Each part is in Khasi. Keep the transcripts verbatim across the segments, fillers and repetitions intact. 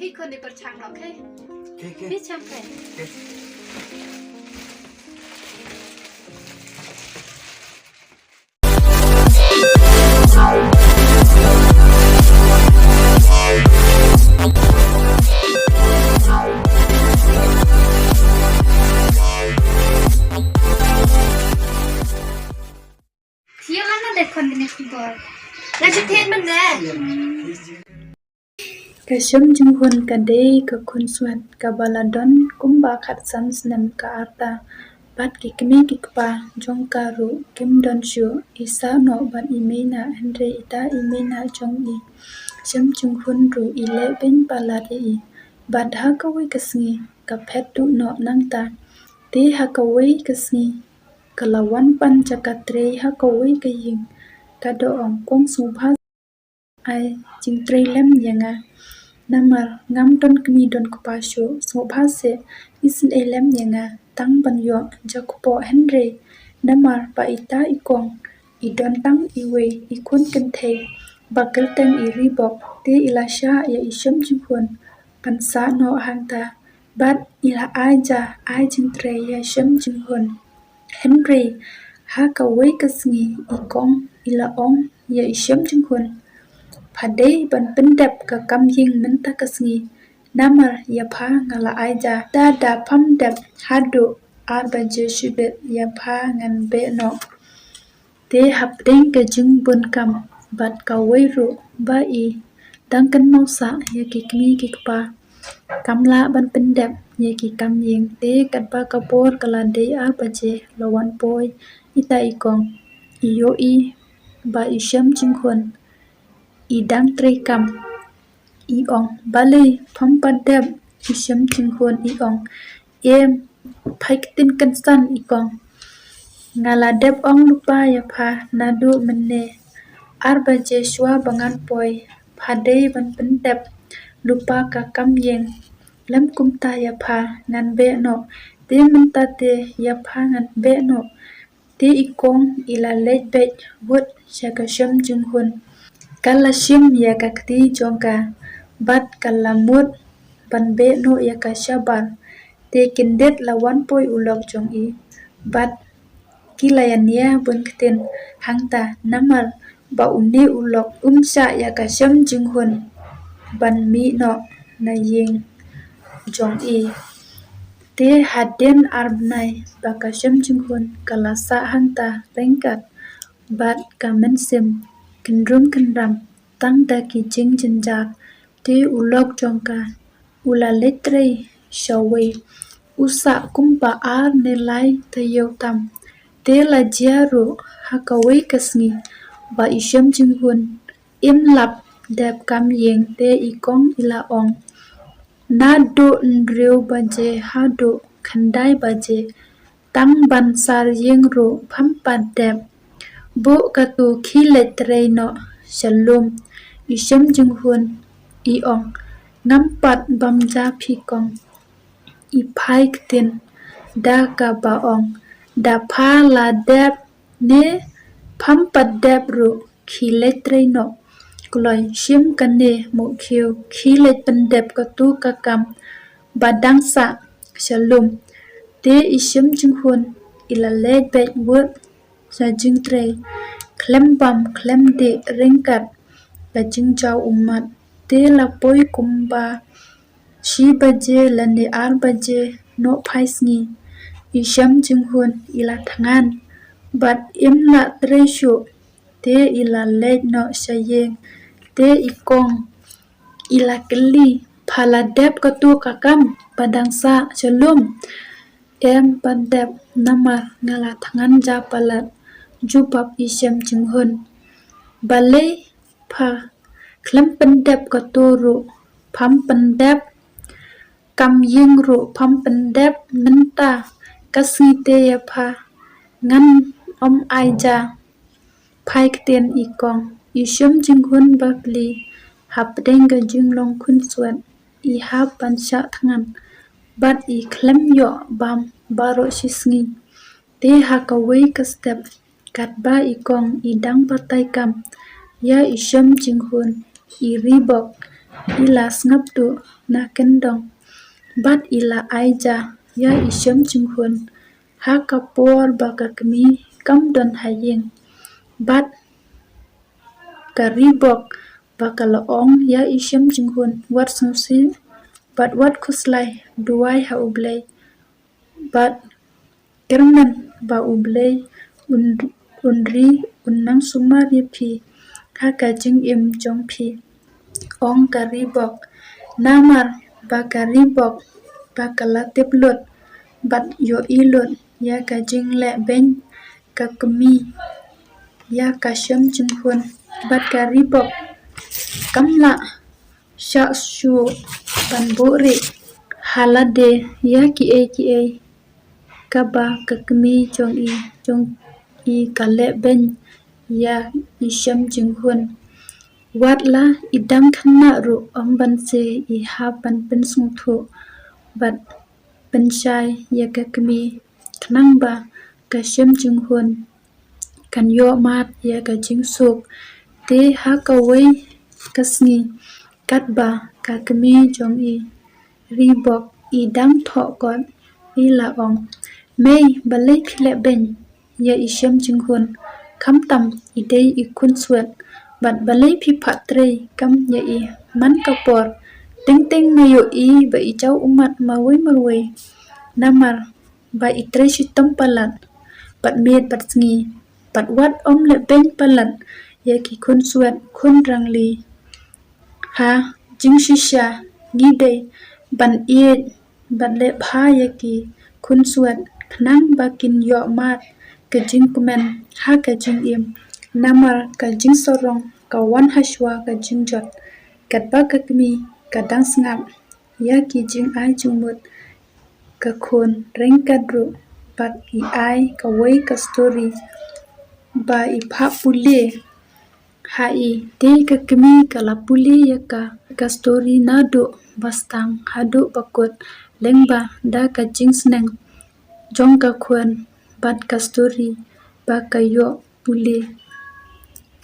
Hi khun, di pyrchang noh, okay? Okay, okay. Pyrchang, okay. Okay. Ïa, mana dei khun kane khubor? Nga ju thied mynne. Ka Shem Jinghun ka dei ka khunswet kaba la don kumba khatsan snem ka rta. Bad ki kmie ki kpa jong ka ruh kim don shuh, i sah noh bad i meinah, hynrei ita i meinah jong i Shem Jinghun ruh i leh beiñ palat ïa i. Bad ha kawei ka sngi ka phet duh noh nangta. Te ha kawei ka sngi ka la wan pan jaka trei ha kawei ka ïing. Ka da ong, kong sngewbha ai jingtrei lem ïa nga. Namar ngam don kmie don kpa shuh, sngewbha seh isynei lem ïa nga tang ban ïoh jakpoh, hynrei namar ba ita i kong i don tang iwei i khun kynthei ba kyrteng i Ribok, te i la shah ïa i Shem Jinghun ban sah noh hangta. Bad i la ai ja ai jingtrei ïa Shem Jinghun. Hynrei ha kawei ka sngi i kong i la ong ïa i Shem Jinghun, pha dei ban pyndep ka kam ïing mynta ka sngi, namar ïa pha nga la ai ja. Da da pham dep haduh ar baje shibit ïa pha ngan beh noh. Te hapdeng ka jingbun kam bad kawei ruh ba i dang kynmaw sah ïa ki kmie ki kpa, kam lah ban pyndep ïa ki kam ïing. Te katba ka por ka la dei ar baje, la wan poi ita i kong, i ïohi ba i Shem Jinghun i dang trei kam. I ong, balei pham pat dep? I Shem Jinghun i ong, em, phai ktien kynsan i kong. Nga la dep ong lypa ïa pha naduh mynne ar baje shuwa ba ngan poi, pha dei ban pyndep lypa ka kam ïing. Lym kumta ïa pha ngan beh noh. Te mynta te ïa pha ngan beh noh. Te i kong i la leit beit wut sha ka Shem Jinghun. Ka la shim ïa ka kti jong ka bad ka la mut ban beh noh ïa ka shabar. Te kyndit la wan poi u lok jong i bad ki la ïania bun ktien hangta, namar ba une u lok um shah ïa ka Shem Jinghun ban mih noh na ïing jong i. Te hadien ar bnai ba ka Shem Jinghun ka la sah hangta ryngkat bad ka mynsiem kynrum kynram tang da ki jingjynjar. Te u lok jong ka u la leit trei shawei, u sah kumba ar ne lai taïew tam. Te la jia ruh ha kawei ka sngi ba i Shem Jinghun im lap dep kam ïing. Te i kong i la ong, naduh hynriew baje haduh khyndai baje, tang ban sar ïing ruh pham pat dep. Buh katu, khie leit trei noh sha lum. I Shem Jinghun i ong, ngam pat bam ja phi kong. I phai ktien da kaba ong, da pha la dep ne pham pat dep ruh khie leit trei noh. Kloi, shim kane mukhiew, khie leit pyndep katu ka kam ba dang sah sha lum. Te i Shem Jinghun i la leit beit wut sha jingtrei, khlem bam khlem dih ryngkat ka jingjaw ummat. Te la poi kumba shi baje lane ar baje nohphai sngi, i Shem Jinghun i la thngan bad im lah trei shuh. Te i la leit noh sha ïing. Te i kong i la kylli, pha la dep katu ka kam ba dang sah sha lum? Em pat dep, namar nga la thngan ja palat, jubab i Shem Jinghun. Balei pha khlem pyndep katu ruh pham pyndep, kam ïing ruh pham pyndep? Mynta ka sngi te ïa pha ngan ym ai ja. Phai ktien i kong. I Shem Jinghun bapli hapdeng ka jinglong khunswet, i hap ban shah thngan bad i khlem ïoh bam baroh shi sngi. Te ha kawei ka step, katba i kong i dang batai kam ïa i Shem Jinghun, i Ribok i la sngap duh na kyndong, bad i la ai ja ïa i Shem Jingkhun ha ka por ba ka kmie kam don ha ïing. Bad ka Ri Bok ba ka la ong ïa i Shem Jingkhun, wat sngewsih bad wat khuslai, duwai ha U Blei bad kyrmen ba U Blei un, un ri, un nang sumar ïa phi ha ka jingim jong phi, ong ka Ri Bok. Namar ba ka Ri Bok ba ka la tip lut bad ïohi lut ïa ka jingleh beiñ ka kmie ïa ka Shem Jingkhun, bad ka Ri Bok kam lah shah shuh ban buhrieh ha lade ïa kiei kiei kaba ka kmie jong i, jong i ka leh beiñ ïa i Shem Jingkhun. Wat la i dang khynnah ruh ym ban sngewsih, i hap ban pynsngewthuh bad pynshai ïa ka kmie khnang ba ka Shem Jingkhun kan ïoh mad ïa ka jingsuk. Te ha kawei ka sngi, katba ka kmie jong i Ri Bok i dang thoh kot, i la ong, mei, balei phi leh beiñ ïa i Shem Jingkhun? Khamtam i dei i khunswet, bad balei phi phah trei kam ïa i? Man ka por teng teng nga ïohi ba i jaw ummat marwei marwei. Namar ba i trei shitom palat bad miet bad sngi, bad wat ym leh beiñ palat ïa ki khunswet khun rangli. Ha jingshisha ngi dei ban ïeit bad leh bha ïa ki khunswet khnang ba kin ïoh mad ka jingkmen ha ka jingim. Namar ka jingsarong ka wan hashwa ka jingjot. Katba ka kmie ka dang sngap ïa ki jingai jingmut ka khun ryngkat ruh bad i ai kawei ka story ba i phah pule ha i. Te ka kmie ka la pule ïa ka, ka story naduh ba sdang haduh ba kut, lyngba da ka jingsneng jong ka khun bad ka story ba ka ïoh pule.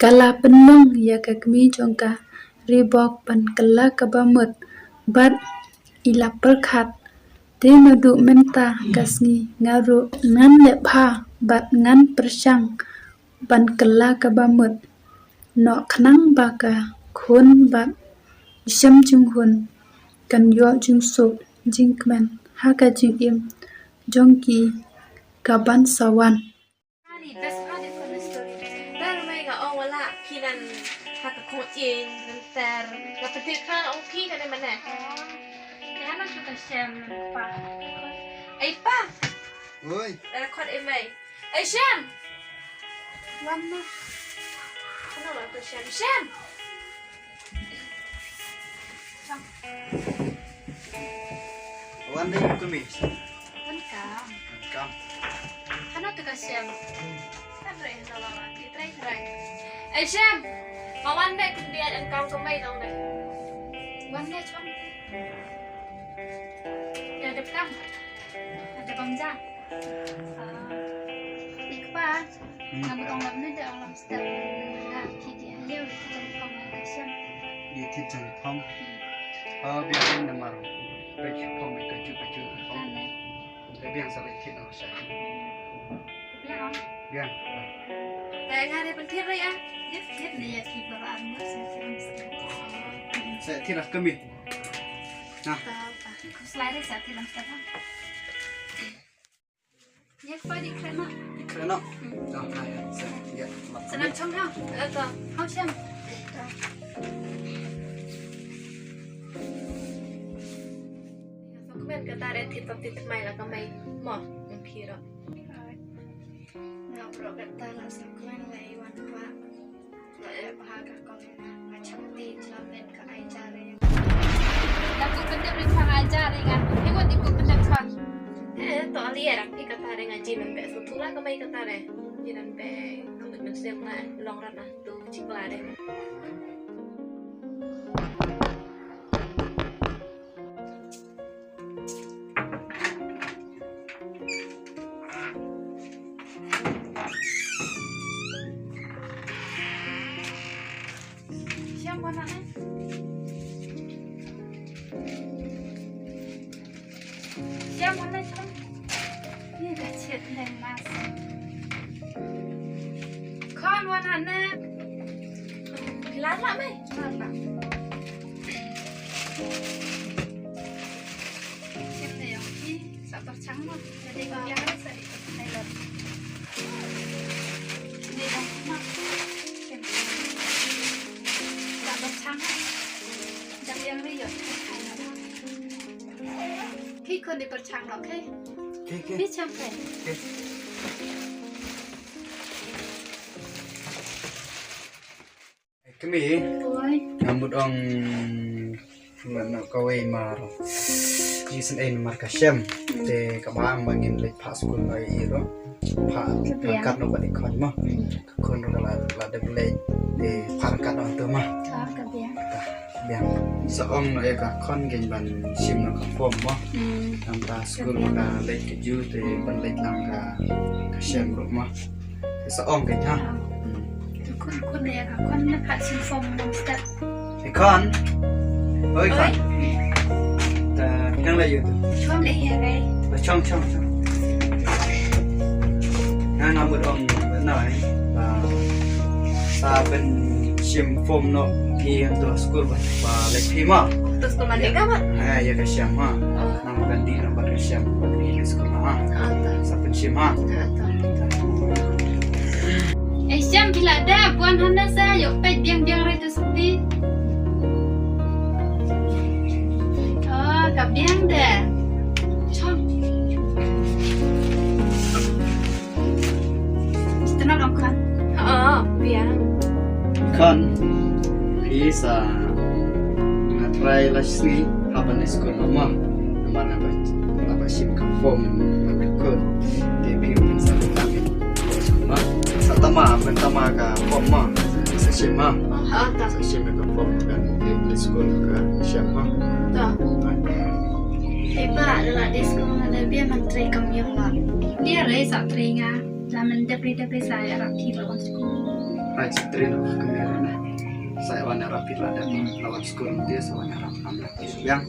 Ka la pynlong ïa ka kmie jong ka Ri Bok ban kylla kaba mut bad i la pyrkhat, te naduh mynta ka sngi nga ruh ngan leh bha bad ngan pyrshang ban kylla kaba mut noh khnang ba ka khun bad i Shem Jingkhun kan ïoh jingsuk jingkmen ha ka jingim jong ki kaban sa wan. Ani best part of the story. Tar mai nga ong wala phi nan ha ka khong ing nan tar nga pynthik kha ong phi kane mane. Ya na tu ka Shem pa. Ai pa. Oi. Tar khot ai mai. Ai Shem. Wan na. Ano la tu Shem. Shem. Wan dei kumi. Wan kam. Kam. Hano tu ka Shem. Kan rei hano la wan. Di trai trai. Eh Shem. Ma wan dei kum dia dan kam kemai dong dei. Wan dei chong. Ya dep kam. Ada bang jang. Ah. Ikpa. Hmm. Nga mutong lap ne de ong lam step. Nga ki di ayo di ki jong phong nga ka Shem. Di ki jong phong. Hmm. Ah, biang namar. Ka ju phong ka ju ka ju phong. Ane. Biang sa ki no sa. Biang. Biang. Te nga de pynthir re ya. Yep, yep ne ya ki para an mo sa ki lam step. Sa ki rak kami. Nah. Ta ta. Slide sa ki lam step. Ïa kpa di kren noh. Di kren noh. Hmm. Dah, dah, ïa. Sa, ïa. Sa nang chong ha. Ïa, ka. Hau Shem. Ïa, sa kmen kata re, thit pap thit thymmai la ka mei. Mo, ym phi ruh. Nga bro kata la sa kmen la i wan pa. Nga ïa bha ka kong ïa nga, nga chap ti jla men ka ai ja re. Ïa ku pyndep re chang ai ja re nga. He ngot ïa ku pyndep chang. Eh, to ali ïa rang phi kata re nga ji men be so thula ka mai kata re. Ji men be ka lut men sem na long rat na tu chi pla re. Shem, wan nang, eh? Siam wan na siam. Ni ka chet leng mas. Khon wan hane. Lar la mai. Lar la. Siam ne yong ki sa pyrchang mo. Jadi ka biang sa di. Ni dang mak. Siam. Sa pyrchang. Dang biang ri yo. Ki khon di pyrchang no, okay? Okay, okay. Ni cham kai. Okay. Kami. Oi. Nga mut ong ngan kawei mar. Ni sen ein mar ka shem. Te kaba ma ngin leit phah skul ma i ro. Phah. Ka biang. Kat no ba di khon ma. Hmm. Ka khon ruh la, la dep leit, te phah ryngkat noh tu ma. Ka, ka biang. Ka biang. Sa ong noh ïa ka khon kein ban shim noh ka form ma. Hmm. Nangta skul ma ka leit ka ju te ban leit lang ka, ka shem ruh ma. Te sa ong kein ha. Ah. Hmm. Tu khon, khon ïa ka khon na phah shim form ma step. Ïa khon. Oi khon. Oi. Ta nang la ïa tu. Chong le ïa rai. Ba chong chong chong. Nga nga mut ong na ai. Ba sa ban shim form noh phi hangto skul ba, ba leit phi ma. To skul ma leit ka ba. Ha, ïa ka shem ha. Oh. Nang ban dih nang ban shem ban dih skul ha. Ah, ta. Sa ban shim ha. Ah, ta. Ei shem phi la dep wan hana sa ïoh peit biang biang re tu. Sati. Oh, ka biang de. Chong. Ito na kam kan. Oh, biang. Kan. Pisa. Nga try la sni haba na skul mama. Namar nga ba, nga ba shim ka form ba ka kun. Te bi un sa ka tang. Sa tama, ban tama ka form ma. Sa shim ma. Ha, ta. Sa shim ka form kan. Te skul ka shim ma. Ta. Te ba, la de skul na de biang man try kam yong ma. Dia re sa try nga. La man dep re dep re sa ïarap phi la wan skul. Ai sa try la kam yong na. Sa wan ïarap phi la dep la wan skul dia sa wan ïarap kam la. Yang.